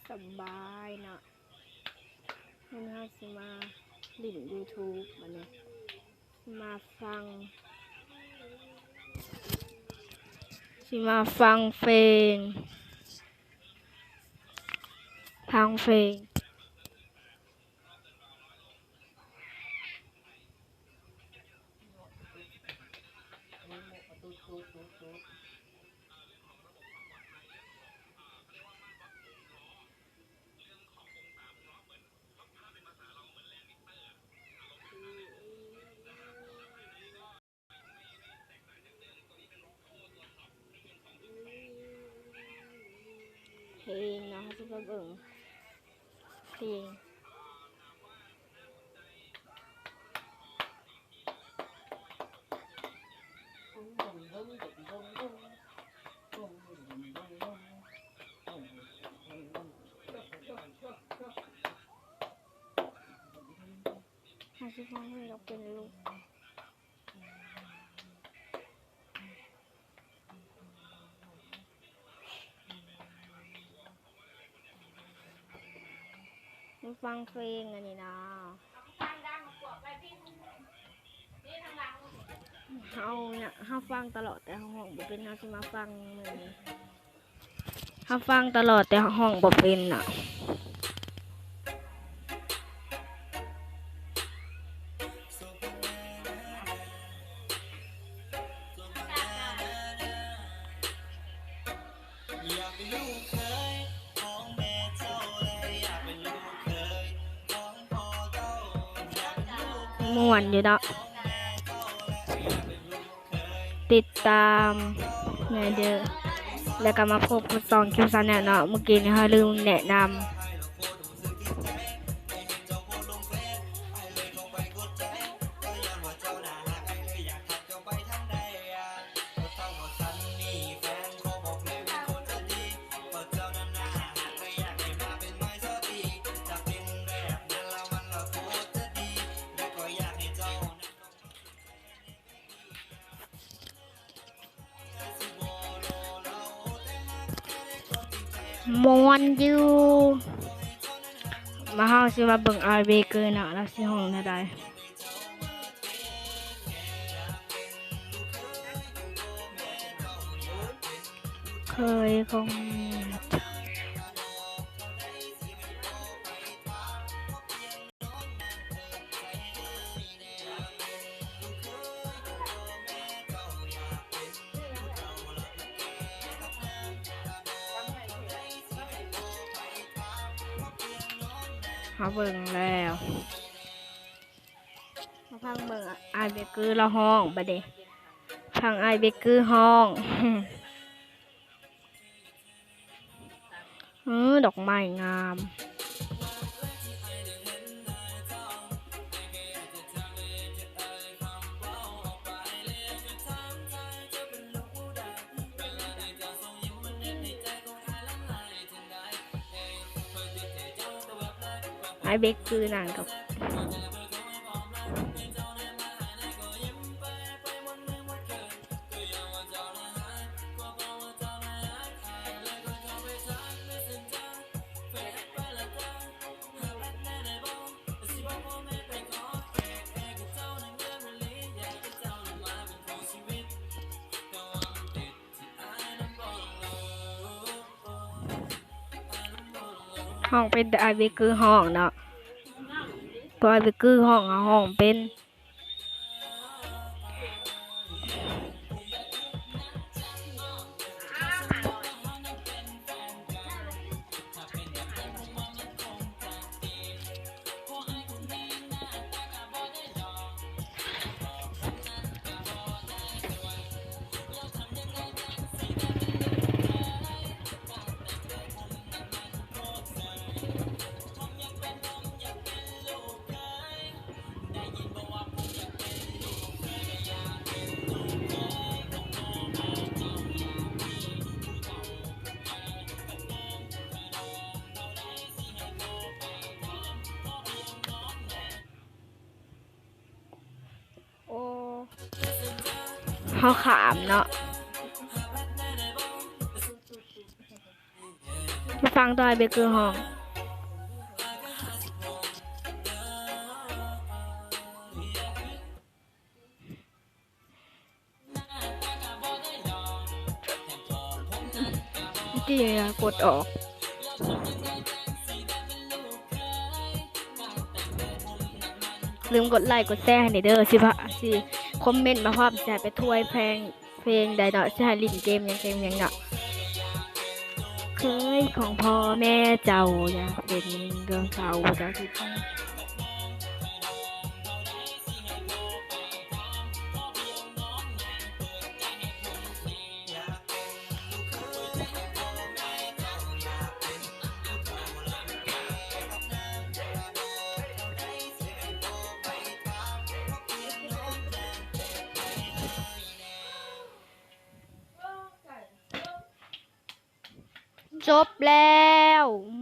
ສະບາຍເນາະ. ມື້ນີ້ເຮົາຊິມາຫຼິ້ນ YouTube ບັດນີ້ ຊິມາຟັງ ຊິມາຟັງເພງ ຟັງເພງ. ເພງເນາະ ເຮົາຊິມາເບິ່ງເພງ. ເຮົາຊິຟັງເພງແລ້ວເປັນລູກ. ມາຟັງເພງອັນນີ້ນະ. ເຮົານະ ເຮົາຟັງຕະຫຼອດ ແຕ່ເຮົາຮ້ອງບໍ່ເປັນ. ເຮົາຊິມາຟັງມື້ນີ້ ເຮົາຟັງຕະຫຼອດ ແຕ່ເຮົາຮ້ອງບໍ່ເປັນນະ. ມ່ວນຢູ່ເນາະ. ຕິດຕາມແດ່ເດີ ແລ້ວກໍມາພົບກັບຊ່ອງຄິວຊາແນລເນາະ. ມື້ກີ້ນີ້ເຮົາລືມແນະນຳ. ມ່ວນຢູ່. ມາ ເຮົາຊິມາເບິ່ງອ້າຍເບເກີເນາະ ລາວຊິຮ້ອງແນວໃດ. ເຄີຍຄົງ ເຮົາເບິ່ງແລ້ວ ມາຟັງເບິ່ງອ້າຍເບເກີລາວຮ້ອງ. ບັດນີ້ຟັງອ້າຍເບເກີຮ້ອງ. ເອີ ດອກໄມ້ງາມ. ອ້າຍເບເກີນັ້ນກໍ ຮ້ອງເປັນແຕ່ອ້າຍເບເກີຮ້ອງເນາະ. ພວກອ້າຍເບເກີຮ້ອງ ເຮົາຮ້ອງເປັນ. ໂອ້ ເຮົາຂ້າມເນາະ. ໄປຟັງຕອນເບເກີຮ້ອງ. ເມື່ອກີ້ກົດອອກ. ລືມກົດໄລກົດແຊໃຫ້ແດ່ເດີ ຊິພາ ຊິຄອມເມັນມາພ້ອມ ຊິໃຫ້ໄປທວຍແພງ ເພງໃດເນາະ ຊິໃຫ້ຫຼິ້ນເກມຫຍັງເກມຫຍັງເນາະ. ເຄີຍຂອງພໍ່ແມ່ເຈົ້າ ຢາກເປັນດວງເສົາເຈົ້າທີ່ ຈົບແລ້ວ.